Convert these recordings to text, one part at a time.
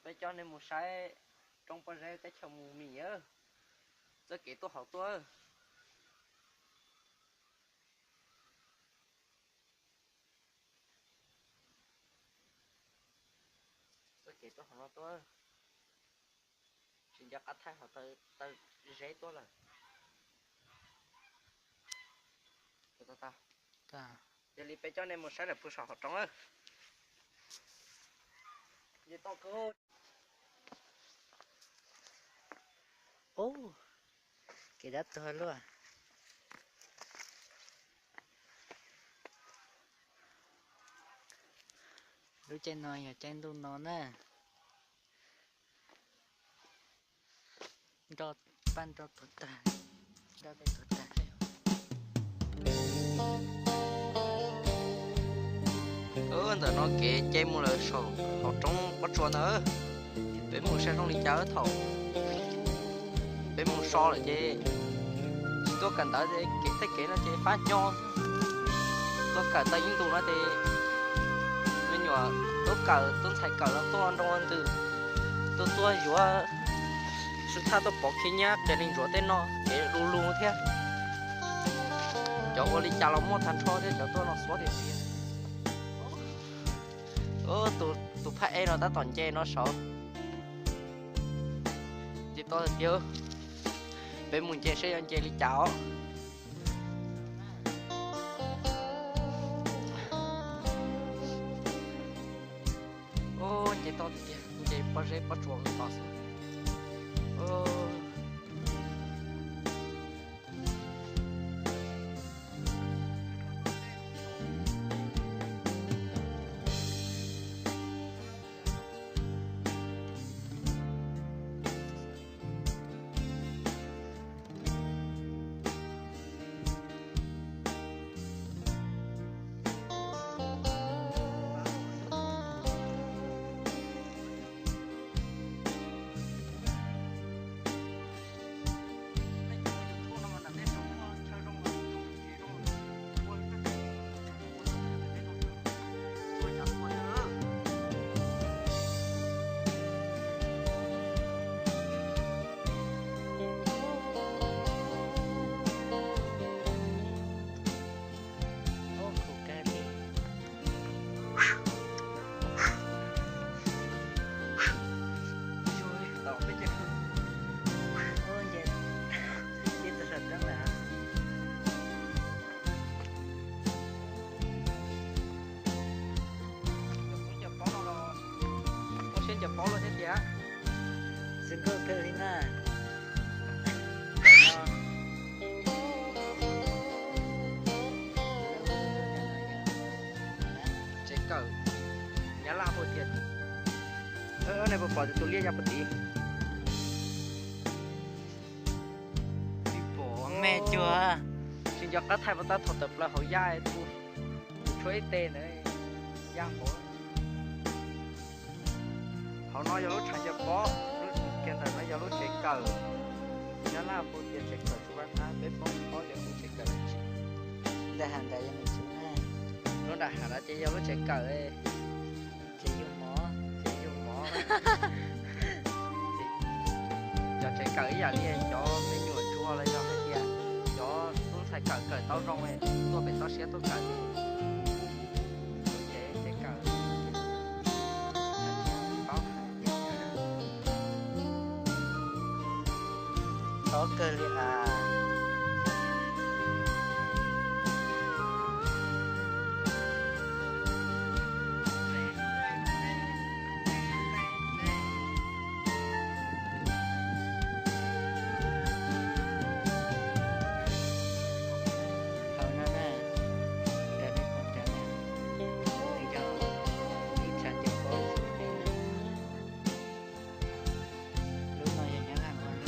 Peb coj nej mus saib roob pob zeb teb chaws Mus Mis. Txoj kev tuaj hauv tuaj. Txoj kev tuaj hauv no tuaj. Tsis nco qab thaij hauv taw zeb tuaj lawm. Yog li peb coj nej mus saib lawm puag saum hauv roob. Ub, kev dab tuag luaj. Lub caij no yog caij ntuj no na. Nroj, paj nroj tuag tag, nroj tej tuag tag. Ntawm no kev nce mus lawm saum hauv roob pob tsuas ntawd. Peb mus saib zoo li cas thaum peb mus so lawm ces tsis tuaj kawm ntawv, kev tej kev no ces fab nyo. Tuaj kawm tau ib ntus no ces me nyuam tub kawm tub ntxhais kawm los tuaj nroo ntws, tuaj tuaj yuav sib thaj tuaj pov khib nyab qias li ntsuav tej no kev du lug thiab. Cov ua li cas los muaj tag nrho thiab, cov tuaj no xuav tiag tiag. Tus phaj ej no tab tom nce no saud. Nce toj tiag, peb mus nce saib yuav nce li cas os. Nce toj tiag tiag, nce pob zeb pob tsuas tos xwb. Ua siab ncaws paub luaj thiab tiag. Xwb nkauj kawg li na. Tsev kawm Nyab Laj hu tias, nej puas pom tus liaj ya puag tid? Tsis pom me cuag. Tsis nco qab thaij puas tab thaum tawm plaws hauv yaj, tus tshuab ib teg ntawd, yaj hauv. Hauv no yog lub tshav ncaws pob, lub kiag ntawm no yog lub tsev kawm. Nyab Laj hu tias tsev kawm tsuas vaj qab, peb paub paub tias hu tsev kawm dab tsi. Ntawm has ntawd yog nws tsev na. Lub nram hav no ces yog lub tsev kawm, tsev yug mov, tsev yug mov. Cov tsev kawm ib yam li cov me nyuam tsuag los yog hais tias cov tub ntxhais kawm kawm tau zoo tuaj pem toj siab tuaj kawm. Ces tsev kawm, paub hais tias tob kawg li as. Hauv no na, ntawm nej pom ntawd na, yog ib tshav ncaws pob xwb. Lub no yog Nyab Laj ua.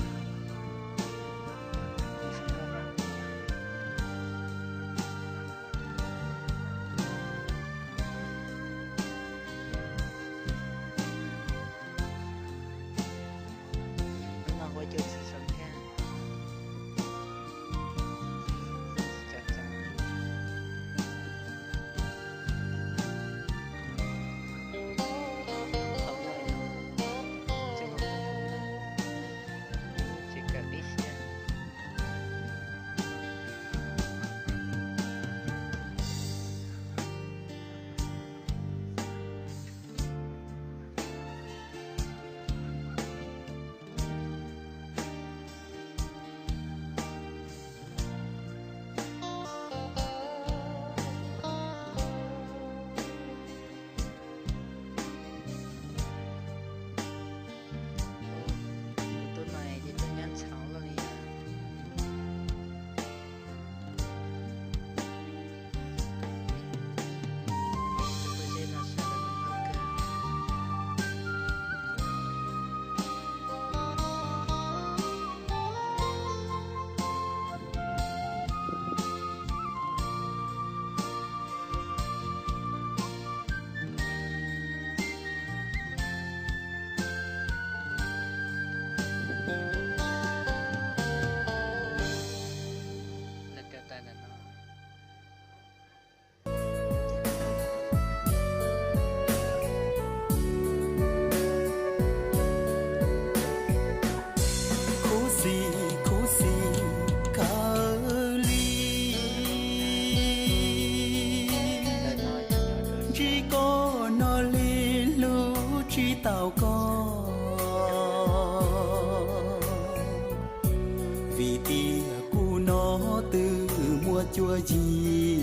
Yig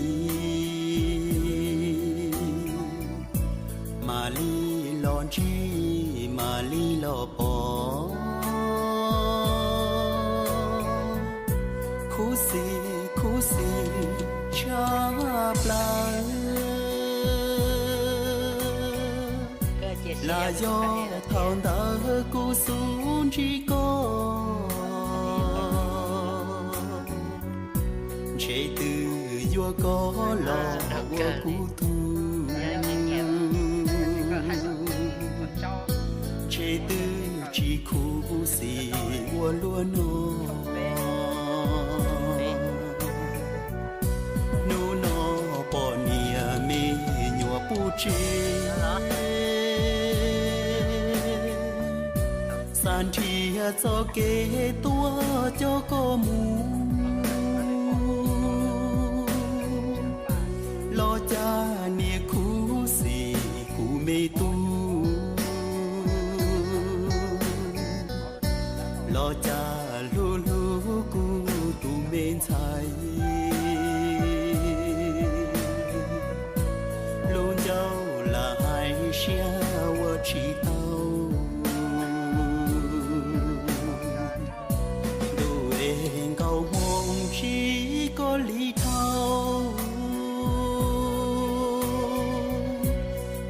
mam li los ntsib, mam li los pom, khuv xim khuv xim tshaj plaws. Lam yog thaum ntawd kuv xub ntsib koj, ntshe twb yuav koj los ua kuv tug, ntshe twb tsis khuv xim ua luaj no. Hnub no pom niam me nyuam pub tsev, xav nrhiav txoj kev tuaj coj koj mus. Los cas niam khuv xim kuv me tub, los cas hlub hlub kuv tus me ntxhais. Lub ncauj lam hais siab ua tsis tau, ntuj es nkauj hmoo tsis koj li dhau,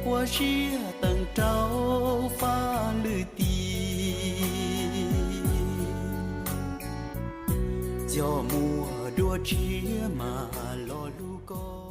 ua siab teem rau fab lwm tis, yog muaj dua tshiab mas los hlub koj.